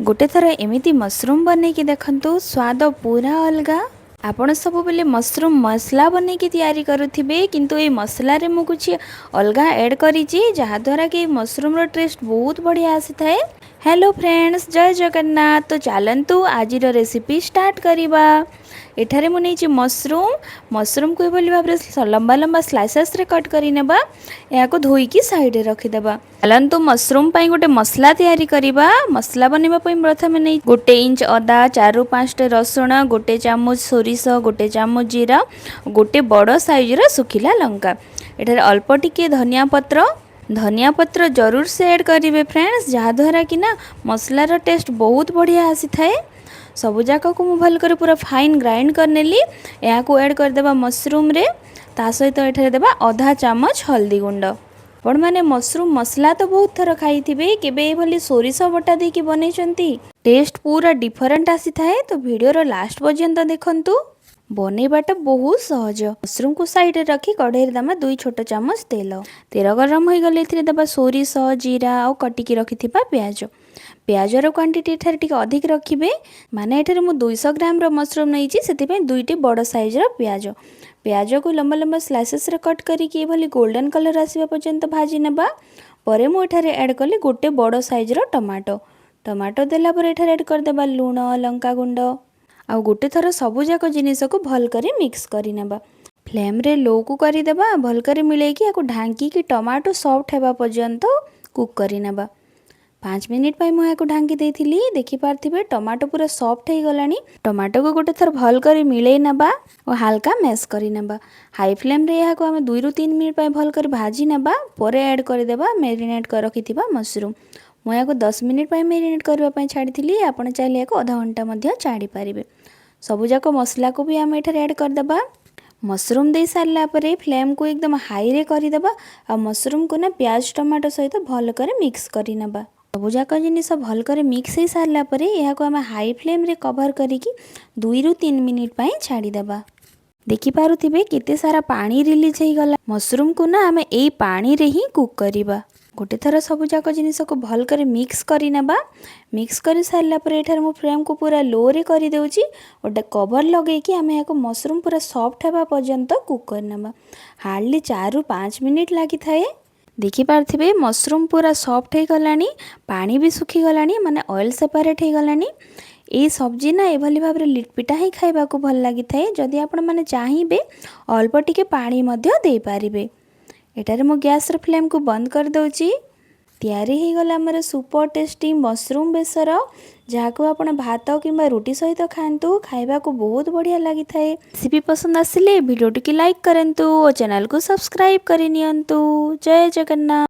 ଗୋଟେ ଥର ଏମିତି ମସରୁମ୍ ବନେଇକି ଦେଖନ୍ତୁ, ସ୍ୱାଦ ପୁରା ଅଲଗା। ଆପଣ ସବୁବେଳେ ମସରୁମ୍ ମସଲା ବନେଇକି ତିଆରି କରୁଥିବେ, କିନ୍ତୁ ଏଇ ମସଲାରେ ମୁଁ କିଛି ଅଲଗା ଆଡ଼୍ କରିଛି, ଯାହାଦ୍ୱାରା କି ମସରୁମ୍ର ଟେଷ୍ଟ ବହୁତ ବଢ଼ିଆ ଆସିଥାଏ। ହ୍ୟାଲୋ ଫ୍ରେଣ୍ଡସ୍, ଜୟ ଜଗନ୍ନାଥ। ତ ଚାଲନ୍ତୁ, ଆଜିର ରେସିପି ଷ୍ଟାର୍ଟ କରିବା। ଏଠାରେ ମୁଁ ନେଇଛି ମସରୁମ୍। ମସରୁମ୍କୁ ଏଭଳି ଭାବରେ ଲମ୍ବା ଲମ୍ବା ସ୍ଲାଇସେସ୍ରେ କଟ୍ କରିନେବା। ଏହାକୁ ଧୋଇକି ସାଇଡ଼ରେ ରଖିଦେବା। ଚାଲନ୍ତୁ, ମସରୁମ୍ ପାଇଁ ଗୋଟେ ମସଲା ତିଆରି କରିବା। ମସଲା ବନେଇବା ପାଇଁ ପ୍ରଥମେ ନେଇ 1 ଇଞ୍ଚ ଅଦା, 4ରୁ 5ଟା ରସୁଣ, 1 ଚାମଚ ସୋରିଷ, 1 ଚାମଚ ଜିରା, ଗୋଟେ ବଡ଼ ସାଇଜ୍ର ଶୁଖିଲା ଲଙ୍କା। ଏଠାରେ ଅଳ୍ପ ଟିକିଏ ଧନିଆ ପତ୍ର। ଧନିଆ ପତ୍ର ଜରୁର ସେ ଆଡ଼୍ କରିବେ ଫ୍ରେଣ୍ଡସ୍, ଯାହାଦ୍ୱାରା କି ନା ମସଲାର ଟେଷ୍ଟ ବହୁତ ବଢ଼ିଆ ଆସିଥାଏ। ସବୁଯାକକୁ ମୁଁ ଭଲ କରି ପୁରା ଫାଇନ୍ ଗ୍ରାଇଣ୍ଡ କରିନେଲି। ଏହାକୁ ଆଡ଼୍ କରିଦେବା ମସରୁମ୍ରେ। ତା ସହିତ ଏଠାରେ ଦେବା ଅଧା ଚାମଚ ହଳଦୀ ଗୁଣ୍ଡ। ଆପଣମାନେ ମସରୁମ୍ ମସଲା ତ ବହୁତ ଥର ଖାଇଥିବେ, କେବେ ଏଇଭଳି ସୋରିଷ ବଟା ଦେଇକି ବନେଇଛନ୍ତି? ଟେଷ୍ଟ ପୁରା ଡିଫରେଣ୍ଟ ଆସିଥାଏ। ତ ଭିଡ଼ିଓର ଲାଷ୍ଟ ପର୍ଯ୍ୟନ୍ତ ଦେଖନ୍ତୁ, ବନେଇବାଟା ବହୁତ ସହଜ। ମସରୁମକୁ ସାଇଡ଼ରେ ରଖି କଢ଼େଇରେ ଦେବା 2 ଛୋଟ ଚାମଚ ତେଲ। ତେଲ ଗରମ ହୋଇଗଲେ ଏଥିରେ ଦେବା ସୋରିଷ, ଜିରା ଆଉ କଟିକି ରଖିଥିବା ପିଆଜ। ପିଆଜର କ୍ୱାଣ୍ଟିଟି ଏଠାରେ ଟିକେ ଅଧିକ ରଖିବେ। ମାନେ ଏଠାରେ ମୁଁ 200 ଗ୍ରାମର ମସରୁମ୍ ନେଇଛି, ସେଥିପାଇଁ ଦୁଇଟି ବଡ଼ ସାଇଜ୍ର ପିଆଜ। ପିଆଜକୁ ଲମ୍ବା ଲମ୍ବା ସ୍ଲାଇସେସ୍ରେ କଟ୍ କରିକି ଏଭଳି ଗୋଲ୍ଡେନ୍ କଲର୍ ଆସିବା ପର୍ଯ୍ୟନ୍ତ ଭାଜି ନେବା। ପରେ ମୁଁ ଏଠାରେ ଆଡ଼୍ କଲି ଗୋଟେ ବଡ଼ ସାଇଜ୍ର ଟମାଟୋ। ଟମାଟୋ ଦେଲା ପରେ ଏଠାରେ ଆଡ଼୍ କରିଦେବା ଲୁଣ, ଲଙ୍କା ଗୁଣ୍ଡ ଆଉ ଗୋଟେ ଥର ସବୁଯାକ ଜିନିଷକୁ ଭଲ କରି ମିକ୍ସ କରିନେବା। ଫ୍ଲେମ୍ରେ ଲୋକୁ କରିଦେବା। ଭଲ କରି ମିଳେଇକି ଏହାକୁ ଢାଙ୍କିକି ଟମାଟୋ ସଫ୍ଟ ହେବା ପର୍ଯ୍ୟନ୍ତ କୁକ୍ କରିନେବା। 5 ମିନିଟ୍ ପାଇଁ ମୁଁ ଏହାକୁ ଢାଙ୍କି ଦେଇଥିଲି। ଦେଖିପାରୁଥିବେ, ଟମାଟୋ ପୁରା ସଫ୍ଟ ହେଇଗଲାଣି। ଟମାଟୋକୁ ଗୋଟେ ଥର ଭଲ କରି ମିଳେଇ ନେବା ଓ ହାଲକା ମ୍ୟାସ୍ କରିନେବା। ହାଇ ଫ୍ଲେମ୍ରେ ଏହାକୁ ଆମେ 2ରୁ 3 ମିନିଟ୍ ପାଇଁ ଭଲ କରି ଭାଜି ନେବା। ପରେ ଆଡ଼୍ କରିଦେବା ମ୍ୟାରିନେଟ୍ କରି ରଖିଥିବା ମସରୁମ୍। ମୁଁ ଏହାକୁ 10 ମିନିଟ୍ ପାଇଁ ମ୍ୟାରିନେଟ୍ କରିବା ପାଇଁ ଛାଡ଼ିଥିଲି। ଆପଣ ଚାହିଁଲେ ଏହାକୁ ଅଧ ଘଣ୍ଟା ମଧ୍ୟ ଛାଡ଼ିପାରିବେ। ସବୁଯାକ ମସଲାକୁ ବି ଆମେ ଏଠାରେ ଆଡ଼୍ କରିଦେବା। ମସରୁମ୍ ଦେଇ ସାରିଲା ପରେ ଫ୍ଲେମ୍କୁ ଏକଦମ ହାଇରେ କରିଦେବା ଆଉ ମସରୁମ୍କୁ ନା ପିଆଜ, ଟମାଟୋ ସହିତ ଭଲ କରି ମିକ୍ସ କରିନେବା। ସବୁଯାକ ଜିନିଷ ଭଲ କରି ମିକ୍ସ ହେଇସାରିଲା ପରେ ଏହାକୁ ଆମେ ହାଇ ଫ୍ଲେମ୍ରେ କଭର୍ କରିକି 2ରୁ 3 ମିନିଟ୍ ପାଇଁ ଛାଡ଼ିଦେବା। ଦେଖିପାରୁଥିବେ, କେତେ ସାରା ପାଣି ରିଲିଜ୍ ହେଇଗଲା। ମସରୁମ୍କୁ ନା ଆମେ ଏଇ ପାଣିରେ ହିଁ କୁକ୍ କରିବା। ଗୋଟେ ଥର ସବୁଯାକ ଜିନିଷକୁ ଭଲ କରି ମିକ୍ସ କରିନେବା। ମିକ୍ସ କରି ସାରିଲା ପରେ ଏଠାରେ ମୁଁ ଫ୍ଲେମ୍କୁ ପୁରା ଲୋରେ କରିଦେଉଛି। ଗୋଟେ କଭର୍ ଲଗେଇକି ଆମେ ଏହାକୁ ମସରୁମ୍ ପୁରା ସଫ୍ଟ ହେବା ପର୍ଯ୍ୟନ୍ତ କୁକ୍ କରିନେବା। ହାର୍ଡ଼ଲି 4ରୁ 5 ମିନିଟ୍ ଲାଗିଥାଏ। ଦେଖିପାରୁଥିବେ, ମସରୁମ୍ ପୁରା ସଫ୍ଟ ହେଇଗଲାଣି, ପାଣି ବି ଶୁଖିଗଲାଣି, ମାନେ ଅଏଲ୍ ସେପାରେଟ୍ ହେଇଗଲାଣି। ଏଇ ସବଜି ନା ଏଭଳି ଭାବରେ ଲିଟପିଟା ହିଁ ଖାଇବାକୁ ଭଲ ଲାଗିଥାଏ। ଯଦି ଆପଣମାନେ ଚାହିଁବେ, ଅଳ୍ପ ଟିକେ ପାଣି ମଧ୍ୟ ଦେଇପାରିବେ। ଏଠାରେ ମୁଁ ଗ୍ୟାସ୍ର ଫ୍ଲେମ୍କୁ ବନ୍ଦ କରିଦେଉଛି। ତିଆରି ହେଇଗଲା ଆମର ସୁପର ଟେଷ୍ଟି ମସରୁମ୍ ବେସର, ଯାହାକୁ ଆପଣ ଭାତ କିମ୍ବା ରୁଟି ସହିତ ଖାଆନ୍ତୁ, ଖାଇବାକୁ ବହୁତ ବଢ଼ିଆ ଲାଗିଥାଏ। ରେସିପି ପସନ୍ଦ ଆସିଲେ ଭିଡ଼ିଓଟିକୁ ଲାଇକ୍ କରନ୍ତୁ ଓ ଚ୍ୟାନେଲକୁ ସବସ୍କ୍ରାଇବ୍ କରିନିଅନ୍ତୁ। ଜୟ ଜଗନ୍ନାଥ।